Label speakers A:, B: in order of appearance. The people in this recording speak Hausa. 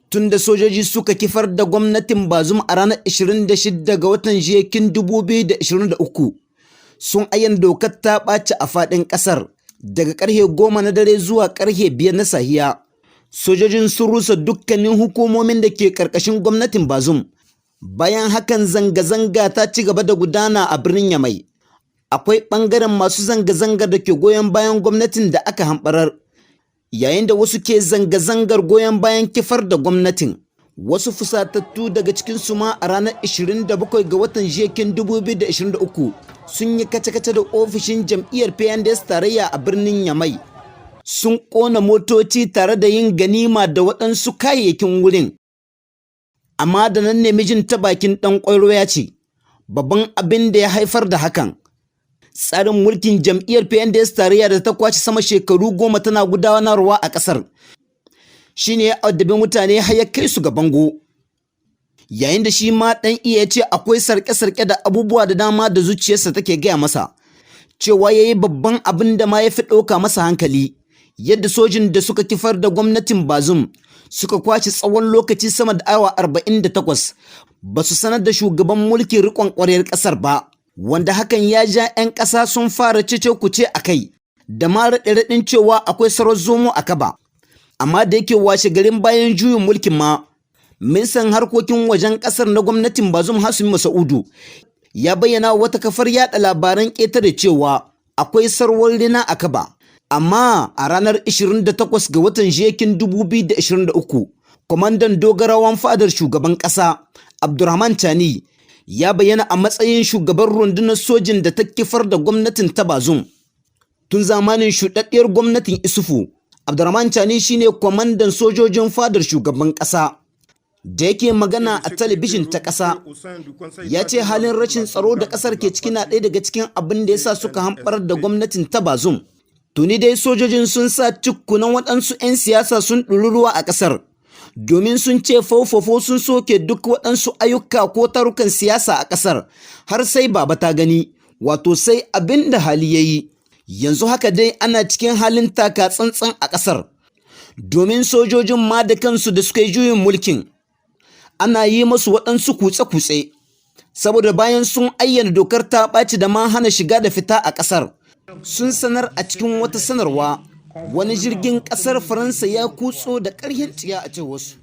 A: Tun da sojoji suka kifar da gwamnatin Bazoum a ranar 26 ga watan Juyekin 2023, sun ayyana dokar ta ɓaci a faɗin ƙasar daga ƙarfe 10 na dare zuwa ƙarfe 5 na sahiya. Sojojin sun rusa dukkanin hukumomin da ke ƙarƙashin gwamnatin Bazoum. Bayan hakan, zanga-zanga ta ci gaba da gudana a birnin Yamai. Akwai ɓangaren masu zanga-zangar da ke goyon bayan gwamnatin da aka hamɓarar, yayin da wasu ke zanga-zangar goyon bayan kifar da gwamnatin. Wasu fusatattu daga cikinsu ma a ranar 27 ga watan Juyekin 2023 sun yi kace-kace da ofishin jam'iyyar PNDS Tarayya a birnin Yamai. Sun ƙona motoci tare da yin ganima da waɗansu kayayyakin wurin. Amma da nan nemi jin ta bakin ɗan ƙwairo, ya ce babban abin da ya haifar da hakan, tsarin mulkin jam'iyyar PNDS Tarayya da ta kwace sama shekaru 10 tana gudanarwa a ƙasar shine ya addabi mutane har ya kai su ga bango. Yayin da shi ma ɗan iya ce akwai sarƙe-sarƙe da abubuwa da dama da zuciyarsa take gaya masa, cewa ya yi babban abin da ma ya fi ɗauka masa hankali, yadda sojin da suka kifar da gwamnatin Bazoum suka kwace tsawon lokaci sama da awa 48 ba su sanar da shugaban mulkin riƙon ƙwaryar ƙasar ba, wanda hakan ya ja 'yan ƙasa sun fara cece kuce a kai da ma raɗe-raɗin cewa akwai sauran zomo a kaba. Amma da yake washe garin bayan juyin mulkin ma, ministan harkokin wajen ƙasar na gwamnatin Bazoum, Hassoumi Massaoudou, ya bayyana wata kafar yada labaran ƙetare cewa akwai sarwar rina a kaba. Amma a ranar 28 ga watan Juyekin 2023, kwamandan dogarawan fadar shugaban ƙasa, Abdurrahman Tchani, ya bayyana a matsayin shugaban rundunar sojin da ta kifar da gwamnatin ta Bazoum. Tun zamanin shuɗaɗɗiyar gwamnatin Isufu, Abdurrahman Tchani shine kwamandan sojojin fadar shugaban ƙasa. Da yake magana a talabijin ta ƙasa, ya ce halin rashin tsaro da ƙasar ke ciki na ɗaya daga cikin abin da ya sa suka hamɓarar da gwamnatin ta Bazoum. Tuni dai sojojin sun sa cikkunan waɗansu 'yan siyasa sun ɗuri ruwa a ƙasar, domin sun ce faufafo sun soke duk waɗansu ayyuka ko tarukan siyasa a ƙasar har sai baba ta gani, wato sai abin da hali ya yi. Yanzu haka dai ana cikin halin taka tsantsan a ƙasar, domin sojojin ma da kansu da suka yi juyin mulkin ana yi masu waɗansu kutse-kutse, saboda bayan sun ayyana dokar ta ɓaci da ma hana shiga da fita a ƙasar, sun sanar a cikin wata sanarwa wani jirgin ƙasar Faransa ya kutso da ƙarfin tsiya a cewarsu.